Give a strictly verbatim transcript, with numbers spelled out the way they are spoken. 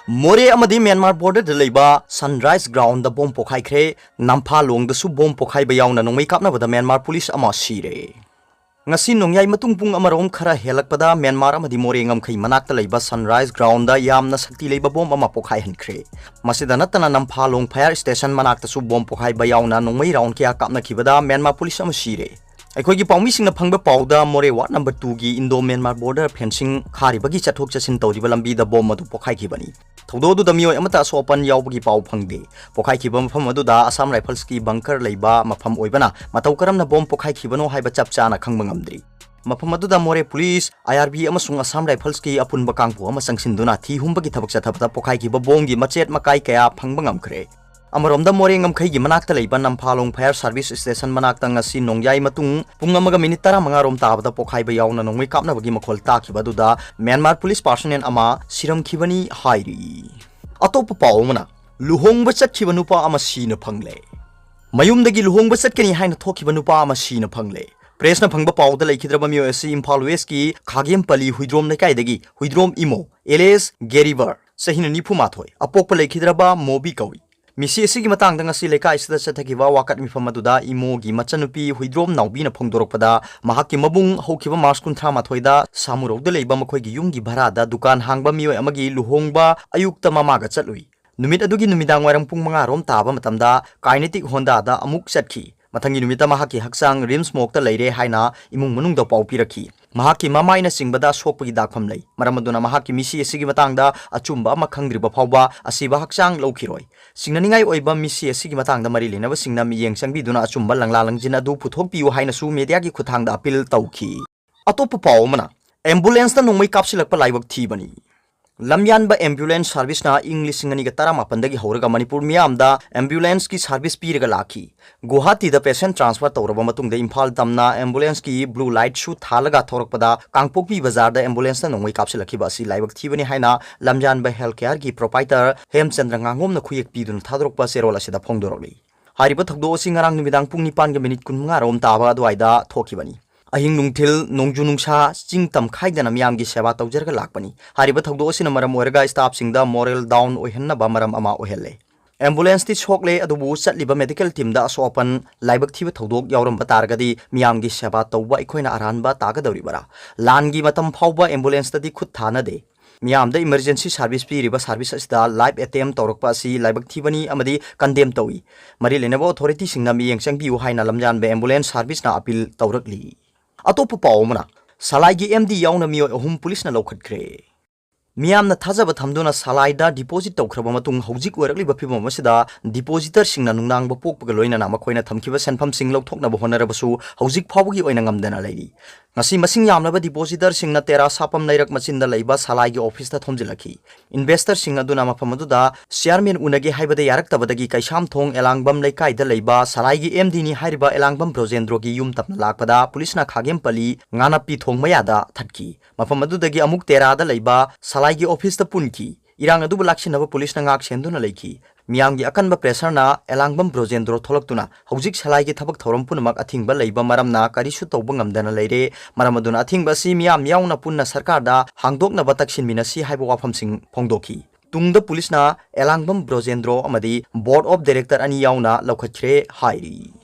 ꯃꯣꯔꯦ ꯑꯃꯗꯤ ꯃ꯭ꯌꯥꯟꯃꯥꯔ ꯕꯣꯔꯗꯔꯗ ꯂꯩꯕ ꯁꯟꯔꯥꯏꯖ ꯒ꯭ꯔꯥꯎꯟꯗ ꯕꯣꯝ ꯄꯣꯈꯥꯏꯈ꯭ꯔꯦ꯫ ꯅꯝꯐꯥꯂꯣꯡꯗꯁꯨ ꯕꯣꯝ ꯄꯣꯈꯥꯏꯕ ꯌꯥꯎꯅ ꯅꯣꯡꯃꯩ ꯀꯥꯞꯅꯕꯗ ꯃ꯭ꯌꯥꯟꯃꯥꯔ ꯄꯨꯂꯤꯁ ꯑꯃ ꯁꯤꯔꯦ꯫ ꯉꯁꯤ ꯅꯣꯡꯌꯥꯏ ꯃꯇꯨꯡ ꯄꯨꯡ ꯑꯃꯔꯣꯝ ꯈꯔ ꯍꯦꯜꯂꯛꯄꯗ ꯃ꯭ꯌꯥꯟꯃꯥꯔ ꯑꯃꯗꯤ ꯃꯣꯔꯦ ꯉꯝꯈꯩ ꯃꯅꯥꯛꯇ ꯂꯩꯕ ꯁꯟꯔꯥꯏꯖ ꯒ꯭ꯔꯥꯎꯟꯗ ꯌꯥꯝꯅ ꯁꯛꯇꯤ ꯂꯩꯕ ꯕꯣꯝ ꯑꯃ ꯄꯣꯈꯥꯏꯍꯟꯈ꯭ꯔꯦ꯫ ꯃꯁꯤꯗ ꯅꯠꯇꯅ ꯅꯝꯐꯥꯂꯣꯡ ꯐꯥꯌꯔ ꯁ꯭ꯇꯦꯁꯟ ꯃꯅꯥꯛꯇꯁꯨ ꯕꯣꯝ ꯄꯣꯈꯥꯏꯕ ꯌꯥꯎꯅ ꯅꯣꯡꯃꯩ ꯔꯥꯎꯟ ꯀꯌꯥ ꯀꯥꯞꯅꯈꯤꯕꯗ ꯃ꯭ꯌꯥꯟꯃꯥꯔ ꯄꯨꯂꯤꯁ ꯑꯃ ꯁꯤꯔꯦ꯫ ꯑꯩꯈꯣꯏꯒꯤ ꯄꯥꯎꯃꯤꯁꯤꯡꯅ ꯐꯪꯕ ꯄꯥꯎꯗ ꯃꯣꯔꯦ ꯋꯥꯔꯗ ꯅꯝꯕꯔ ꯇꯨꯒꯤ ꯏꯟꯗꯣ ꯃ꯭ꯌꯥꯟꯃꯥꯔ ꯕꯣꯔꯗꯔ ꯐꯦꯟꯁꯤꯡ ꯈꯥꯔꯤꯕꯒꯤ ꯆꯠꯊꯣꯛ ꯆꯠꯁꯤꯟ ꯇꯧꯔꯤꯕ ꯂꯝꯕꯤꯗ ꯕꯣꯝ ꯑꯗꯨ ꯄꯣꯈꯥꯏꯈꯤꯕꯅꯤ꯫ ꯊꯧꯗꯣꯛ ꯑꯗꯨꯗ ꯃꯤꯑꯣꯏ ꯑꯃꯠꯇ ꯑꯁꯣꯛ ꯑꯄꯟ ꯌꯥꯎꯕꯒꯤ ꯄꯥꯎ ꯐꯪꯗꯦ꯫ ꯄꯣꯈꯥꯏꯈꯤꯕ ꯃꯐꯝ ꯑꯗꯨꯗ ꯑꯁꯥꯝ ꯔꯥꯏꯐꯜꯁꯀꯤ ꯕꯪꯀꯔ ꯂꯩꯕ ꯃꯐꯝ ꯑꯣꯏꯕꯅ ꯃꯇꯧ ꯀꯔꯝꯅ ꯕꯣꯝ ꯄꯣꯈꯥꯏꯈꯤꯕꯅꯣ ꯍꯥꯏꯕ ꯆꯞ ꯆꯥꯅ ꯈꯪꯕ ꯉꯝꯗ꯭ꯔꯤ꯫ ꯃꯐꯝ ꯑꯗꯨꯗ ꯃꯣꯔꯦ ꯄꯨꯂꯤꯁ, ꯑꯥꯏ ꯑꯥꯔ ꯕꯤ ꯑꯃꯁꯨꯡ ꯑꯁꯥꯝ ꯔꯥꯏꯐꯜꯁꯀꯤ ꯑꯄꯨꯟꯕ ꯀꯥꯡꯕꯨ ꯑꯃ ꯆꯪꯁꯤꯟꯗꯨꯅ ꯊꯤ ꯍꯨꯝꯕꯒꯤ ꯊꯕꯛ ꯆꯠꯊꯕꯗ ꯄꯣꯈꯥꯏꯈꯤꯕ ꯕꯣꯝꯒꯤ ꯃꯆꯦꯠ ꯃꯀꯥꯏ ꯀꯌꯥ ꯐꯪꯕ ꯉꯝꯈ꯭ꯔꯦ꯫ ꯑꯃꯔꯣꯝꯗ ꯃꯣꯔꯦ ꯉꯝꯈꯩꯒꯤ ꯃꯅꯥꯛꯇ ꯂꯩꯕ ꯅꯝꯐꯥꯂꯣꯡ ꯐꯥꯌꯔ ꯁꯥꯔꯚꯤꯁ ꯁ꯭ꯇꯦꯁꯟ ꯃꯅꯥꯛꯇ ꯉꯁꯤ ꯅꯣꯡꯌꯥꯏ ꯃꯇꯨꯡ ꯄꯨꯡ ꯑꯃꯒ ꯃꯤꯅꯤꯠ ꯇꯔꯥꯃꯉꯥ ꯔꯣꯝ ꯇꯥꯕꯗ ꯄꯣꯈꯥꯏꯕ ꯌꯥꯎꯅ ꯅꯣꯡꯃꯩ ꯀꯥꯞꯅꯕꯒꯤ ꯃꯈꯣꯜ ꯇꯥꯈꯤꯕ ꯑꯗꯨꯗ ꯃ꯭ꯌꯥꯟꯃꯥꯔ ꯄꯨꯂꯤꯁ ꯄꯥꯔꯁꯣꯅꯦꯜ ꯑꯃ ꯁꯤꯔꯝꯈꯤꯕꯅꯤ ꯍꯥꯏꯔꯤ꯫ ꯑꯇꯣꯞꯄ ꯄꯥꯎ ꯑꯃꯅ, ꯂꯨꯍꯣꯡꯕ ꯆꯠꯈꯤꯕ ꯅꯨꯄꯥ ꯑꯃ ꯁꯤꯅ ꯐꯪꯂꯦ꯫ ꯃꯌꯨꯝꯗꯒꯤ ꯂꯨꯍꯣꯡꯕ ꯆꯠꯀꯅꯤ ꯍꯥꯏꯅ ꯊꯣꯛꯈꯤꯕ ꯅꯨꯄꯥ ꯑꯃ ꯁꯤꯅ ꯐꯪꯂꯦ꯫ ꯄ꯭ꯔꯦꯁꯅ ꯐꯪꯕ ꯄꯥꯎꯗ ꯂꯩꯈꯤꯗ꯭ꯔꯕ ꯃꯤꯑꯣꯏ ꯑꯁꯤ ꯏꯝꯐꯥꯜ ꯋꯦꯁꯀꯤ ꯈꯥꯒꯦꯝꯄꯜꯂꯤ ꯍꯨꯏꯗ꯭ꯔꯣꯝ ꯂꯩꯀꯥꯏꯗꯒꯤ ꯍꯨꯏꯗ꯭ꯔꯣꯝ ꯏꯃꯣ, ꯑꯦꯂꯤꯁ ꯒꯦꯔꯤꯕꯔ, ꯆꯍꯤꯅ ꯅꯤꯐꯨ ꯃꯥꯊꯣꯏ, ꯑꯄꯣꯛꯄ ꯂꯩꯈꯤꯗ꯭ꯔꯕ ꯃꯣꯕꯤ ꯀꯧꯏ꯫ ꯃꯤꯁꯤ ꯑꯁꯤꯒꯤ ꯃꯇꯥꯡꯗ ꯉꯁꯤ ꯂꯩꯀꯥꯏ ꯑꯁꯤꯗ ꯆꯠꯊꯈꯤꯕ ꯋꯥꯀꯠ ꯃꯤꯐꯝ ꯑꯗꯨꯗ ꯏꯃꯣꯒꯤ ꯃꯆꯟꯅꯨꯄꯤ ꯍꯨꯏꯗ꯭ꯔꯣꯝ ꯅꯥꯎꯕꯤꯅ ꯐꯣꯡꯗꯣꯔꯛꯄꯗ, ꯃꯍꯥꯛꯀꯤ ꯃꯕꯨꯡ ꯍꯧꯈꯤꯕ ꯃꯥꯔꯆ ꯀꯨꯟꯊ꯭ꯔꯥ ꯃꯥꯊꯣꯏꯗ ꯁꯥꯃꯨꯔꯧꯗ ꯂꯩꯕ ꯃꯈꯣꯏꯒꯤ ꯌꯨꯝꯒꯤ ꯚꯔꯥꯗ ꯗꯨꯀꯥꯟ ꯍꯥꯡꯕ ꯃꯤꯑꯣꯏ ꯑꯃꯒꯤ ꯂꯨꯍꯣꯡꯕ ꯑꯌꯨꯛꯇ ꯃꯃꯥꯒ ꯆꯠꯂꯨꯏ꯫ ꯅꯨꯃꯤꯠ ꯑꯗꯨꯒꯤ ꯅꯨꯃꯤꯗꯥꯡ ꯋꯥꯏꯔꯝ ꯄꯨꯡ ꯃꯉꯥ ꯔꯣꯝ ꯇꯥꯕ ꯃꯇꯝꯗ ꯀꯥꯏꯅꯦꯇꯤꯛ ꯍꯣꯟꯗꯥꯗ ꯑꯃꯨꯛ ꯆꯠꯈꯤ꯫ ꯃꯊꯪꯒꯤ ꯅꯨꯃꯤꯠꯇ ꯃꯍꯥꯛꯀꯤ ꯍꯛꯆꯥꯡ ꯔꯤꯝꯁ ꯃꯣꯔꯒꯇ ꯂꯩꯔꯦ ꯍꯥꯏꯅ ꯏꯃꯨꯡ ꯃꯅꯨꯡꯗ ꯄꯥꯎ ꯄꯤꯔꯛꯈꯤ꯫ ꯃꯍꯥꯛꯀꯤ ꯃꯃꯥꯏꯅꯆꯤꯡꯕꯗ ꯁꯣꯛꯄꯒꯤ ꯗꯥꯛꯐꯝ ꯂꯩ꯫ ꯃꯔꯝ ꯑꯗꯨꯅ ꯃꯍꯥꯛꯀꯤ ꯃꯤꯁꯤ ꯑꯁꯤꯒꯤ ꯃꯇꯥꯡꯗ ꯑꯆꯨꯝꯕ ꯑꯃ ꯈꯪꯗ꯭ꯔꯤꯕ ꯐꯥꯎꯕ ꯑꯁꯤꯕ ꯍꯛꯆꯥꯡ ꯂꯧꯈꯤꯔꯣꯏ꯫ ꯆꯤꯡꯅꯅꯤꯡꯉꯥꯏ ꯑꯣꯏꯕ ꯃꯤꯁꯤ ꯑꯁꯤꯒꯤ ꯃꯇꯥꯡꯗ ꯃꯔꯤ ꯂꯩꯅꯕꯁꯤꯡꯅ ꯃꯤꯠꯌꯦꯡ ꯆꯪꯕꯤꯗꯨꯅ ꯑꯆꯨꯝꯕ ꯂꯪꯂꯥ ꯂꯪꯖꯤꯟ ꯑꯗꯨ ꯄꯨꯊꯣꯛꯄꯤꯌꯨ ꯍꯥꯏꯅꯁꯨ ꯃꯦꯗꯤꯌꯥꯒꯤ ꯈꯨꯠꯊꯥꯡꯗ ꯑꯄꯤꯜ ꯇꯧꯈꯤ꯫ ꯑꯇꯣꯞꯄ ꯄꯥꯎ ꯑꯃꯅ, ꯑꯦꯝꯕꯨꯂꯦꯟꯁꯇ ꯅꯣꯡꯃꯩ ꯀꯥꯞꯁꯤꯜꯂꯛꯄ ꯂꯥꯏꯕꯛ ꯊꯤꯕꯅꯤ꯫ ꯂꯝꯌꯥꯟꯕ ꯑꯦꯝꯕꯨꯂꯦꯟꯁ ꯁꯥꯔꯚꯤꯁꯅ ꯏꯪ ꯂꯤꯁꯤꯡ ꯑꯅꯤꯒ ꯇꯔꯥꯃꯥꯄꯟꯗꯒꯤ ꯍꯧꯔꯒ ꯃꯅꯤꯄꯨꯔ ꯃꯤꯌꯥꯝꯗ ꯑꯦꯝꯕꯨꯂꯦꯟꯁꯀꯤ ꯁꯥꯔꯚꯤꯁ ꯄꯤꯔꯒ ꯂꯥꯛꯈꯤ꯫ ꯒꯨꯋꯥꯍꯥꯇꯤꯗ ꯄꯦꯁꯦꯟ ꯇ꯭ꯔꯥꯟꯁꯐꯔ ꯇꯧꯔꯕ ꯃꯇꯨꯡꯗ ꯏꯝꯐꯥꯜ ꯇꯝꯅ ꯑꯦꯝꯕꯨꯂꯦꯟꯁꯀꯤ ꯕ꯭ꯂꯨ ꯂꯥꯏꯠꯁꯨ ꯊꯥꯜꯂꯒ ꯊꯧꯔꯛꯄꯗ ꯀꯥꯡꯄꯣꯛꯄꯤ ꯕꯖꯥꯔꯗ ꯑꯦꯝꯕꯨꯂꯦꯟꯁꯅ ꯅꯣꯡꯃꯩ ꯀꯥꯞꯁꯤꯜꯂꯛꯈꯤꯕ ꯑꯁꯤ ꯂꯥꯏꯕꯛ ꯊꯤꯕꯅꯤ ꯍꯥꯏꯅ ꯂꯝꯌꯥꯟꯕ ꯍꯦꯜꯊ ꯀꯦꯌꯔꯒꯤ ꯄ꯭ꯔꯣꯄꯥꯏꯇꯔ ꯍꯦꯝꯆꯟꯗ꯭ꯔ ꯉꯥꯉꯣꯝꯅ ꯈꯨꯌꯦꯛ ꯄꯤꯗꯨꯅ ꯊꯥꯗꯣꯔꯛꯄ ꯆꯦꯔꯣꯜ ꯑꯁꯤꯗ ꯐꯣꯡꯗꯣꯔꯛꯂꯤ꯫ ꯍꯥꯏꯔꯤꯕ ꯊꯧꯗꯣꯛ ꯑꯁꯤ ꯉꯔꯥꯡ ꯅꯨꯃꯤꯗꯥꯡ ꯄꯨꯡ ꯅꯤꯄꯥꯟꯒ ꯃꯤꯅꯤꯠ ꯀꯨꯟꯃꯉꯥ ꯔꯣꯝ ꯇꯥꯕ ꯑꯗꯨꯋꯥꯏꯗ ꯊꯣꯛꯈꯤꯕꯅꯤ꯫ ꯑꯍꯤꯡ ꯅꯨꯡꯊꯤꯜ, ꯅꯣꯡꯖꯨ ꯅꯨꯡꯁꯥ, ꯆꯤꯡ ꯇꯝ ꯈꯥꯏꯗꯅ ꯃꯤꯌꯥꯝꯒꯤ ꯁꯦꯕꯥ ꯇꯧꯖꯔꯒ ꯂꯥꯛꯄꯅꯤ꯫ ꯍꯥꯏꯔꯤꯕ ꯊꯧꯗꯣꯛ ꯑꯁꯤꯅ ꯃꯔꯝ ꯑꯣꯏꯔꯒ staffꯁꯤꯡꯗ moral down ꯑꯣꯏꯍꯟꯅꯕ ꯃꯔꯝ ꯑꯃ ꯑꯣꯏꯍꯜꯂꯦ꯫ Ambulanceꯇꯤ ꯁꯣꯛꯂꯦ, ꯑꯗꯨꯕꯨ ꯆꯠꯂꯤꯕ medical teamꯗ ꯑꯁꯣꯛ ꯑꯄꯟ, ꯂꯥꯏꯕꯛ ꯊꯤꯕ ꯊꯧꯗꯣꯛ ꯌꯥꯎꯔꯝꯕ ꯇꯥꯔꯒꯗꯤ ꯃꯤꯌꯥꯝꯒꯤ ꯁꯦꯕꯥ ꯇꯧꯕ ꯑꯩꯈꯣꯏꯅ ꯑꯔꯥꯟꯕ ꯇꯥꯒꯗꯧꯔꯤꯕꯔꯥ? ꯂꯥꯟꯒꯤ ꯃꯇꯝ ꯐꯥꯎꯕ ambulanceꯇꯗꯤ ꯈꯨꯠ ꯊꯥꯅꯗꯦ꯫ ꯃꯤꯌꯥꯝꯗ emergency service ꯄꯤꯔꯤꯕ service ꯑꯁꯤꯗ life attempt ꯇꯧꯔꯛꯄ ꯑꯁꯤ ꯂꯥꯏꯕꯛ ꯊꯤꯕꯅꯤ ꯑꯃꯗꯤ condemn ꯇꯧꯏ꯫ ꯃꯔꯤ ꯂꯩꯅꯕ authorityꯁꯤꯡꯅ ꯃꯤꯠꯌꯦꯡ ꯆꯪꯕꯤꯌꯨ ꯍꯥꯏꯅ ꯂꯝꯖꯥꯟꯕ ambulance serviceꯅ appeal ꯇꯧꯔꯛꯂꯤ꯫ ꯑꯇꯣꯞꯄ ꯄꯥꯎ ꯑꯃꯅ, ꯁꯂꯥꯏꯒꯤ MD ꯌꯥꯎꯅ ꯃꯤꯑꯣꯏ ꯑꯍꯨꯝ ꯄꯨꯂꯤꯁꯅ ꯂꯧꯈꯠꯈ꯭ꯔꯦ꯫ ꯃꯤꯌꯥꯝꯅ ꯊꯥꯖꯕ ꯊꯝꯗꯨꯅ ꯁꯂꯥꯏꯗ deposit ꯇꯧꯈ꯭ꯔꯕ ꯃꯇꯨꯡ, ꯍꯧꯖꯤꯛ ꯑꯣꯏꯔꯛꯂꯤꯕ ꯐꯤꯕꯝ ꯑꯁꯤꯗ depositorꯁꯤꯡꯅ ꯅꯨꯡꯅꯥꯡꯕ ꯄꯣꯛꯄꯒ ꯂꯣꯏꯅꯅ ꯃꯈꯣꯏꯅ ꯊꯝꯈꯤꯕ ꯁꯦꯟꯐꯝꯁꯤꯡ ꯂꯧꯊꯣꯛꯅꯕ ꯍꯣꯠꯅꯔꯕꯁꯨ ꯍꯧꯖꯤꯛ ꯐꯥꯎꯕꯒꯤ ꯑꯣꯏꯅ ꯉꯝꯗꯅ ꯂꯩꯔꯤ꯫ ꯉꯁꯤ ꯃꯁꯤꯡ ꯌꯥꯝꯂꯕ depositorꯁꯤꯡꯅ ꯇꯦꯔꯥ ꯁꯥꯄꯝ ꯂꯩꯔꯛ ꯃꯆꯤꯟꯗ ꯂꯩꯕ ꯁꯂꯥꯏꯒꯤ officeꯇ ꯊꯣꯝꯖꯤꯜꯂꯛꯈꯤ꯫ Investorꯁꯤꯡ ꯑꯗꯨꯅ ꯃꯐꯝ ꯑꯗꯨꯗ chairman ꯎꯅꯒꯦ ꯍꯥꯏꯕꯗ ꯌꯥꯔꯛꯇꯕꯗꯒꯤ ꯀꯩꯁꯥꯝꯊꯣꯡ ꯑꯦꯂꯥꯡꯕꯝ ꯂꯩꯀꯥꯏꯗ ꯂꯩꯕ ꯁꯂꯥꯏꯒꯤ MDꯅꯤ ꯍꯥꯏꯔꯤꯕ ꯑꯦꯂꯥꯡꯕꯝ ꯕ꯭ꯔꯣꯖꯦꯟꯗ꯭ꯔꯣꯒꯤ ꯌꯨꯝ ꯇꯝꯅ ꯂꯥꯛꯄꯗ ꯄꯨꯂꯤꯁꯅ ꯈꯥꯒꯦꯝꯄꯜꯂꯤ ꯉꯥꯅꯞꯄꯤ ꯊꯣꯡ ꯃꯌꯥꯗ ꯊꯠꯈꯤ꯫ ꯃꯐꯝ ꯑꯗꯨꯗꯒꯤ ꯑꯃꯨꯛ ꯇꯦꯔꯥꯗ ꯂꯩꯕ ꯁꯂꯥꯏꯒꯤ officeꯇ ꯄꯨꯟꯈꯤ꯫ ꯏꯔꯥꯡ ꯑꯗꯨꯕꯨ ꯂꯥꯛꯁꯤꯟꯅꯕ ꯄꯨꯂꯤꯁꯅ ꯉꯥꯛ ꯁꯦꯟꯗꯨꯅ ꯂꯩꯈꯤ꯫ ꯃꯤꯌꯥꯝꯒꯤ ꯑꯀꯟꯕ pressureꯅ ꯑꯦꯂꯥꯡꯕꯝ ꯕ꯭ꯔꯣꯖꯦꯟꯗ꯭ꯔꯣ ꯊꯣꯛꯂꯛꯇꯨꯅ ꯍꯧꯖꯤꯛ ꯁꯂꯥꯏꯒꯤ ꯊꯕꯛ ꯊꯧꯔꯝ ꯄꯨꯝꯅꯃꯛ ꯑꯊꯤꯡꯕ ꯂꯩꯕ ꯃꯔꯝꯅ ꯀꯔꯤꯁꯨ ꯇꯧꯕ ꯉꯝꯗꯅ ꯂꯩꯔꯦ꯫ ꯃꯔꯝ ꯑꯗꯨꯅ ꯑꯊꯤꯡꯕ ꯑꯁꯤ ꯃꯤꯌꯥꯝ ꯌꯥꯎꯅ ꯄꯨꯟꯅ ꯁꯔꯀꯥꯔꯗ ꯍꯥꯡꯗꯣꯛꯅꯕ ꯇꯛꯁꯤꯟꯃꯤꯟꯅꯁꯤ ꯍꯥꯏꯕ ꯋꯥꯐꯝꯁꯤꯡ ꯐꯣꯡꯗꯣꯛꯈꯤ꯫ ꯇꯨꯡꯗ ꯄꯨꯂꯤꯁꯅ ꯑꯦꯂꯥꯡꯕꯝ ꯕ꯭ꯔꯣꯖꯦꯟꯗ꯭ꯔꯣ ꯑꯃꯗꯤ board of director ꯑꯅꯤ ꯌꯥꯎꯅ ꯂꯧꯈꯠꯈ꯭ꯔꯦ ꯍꯥꯏꯔꯤ꯫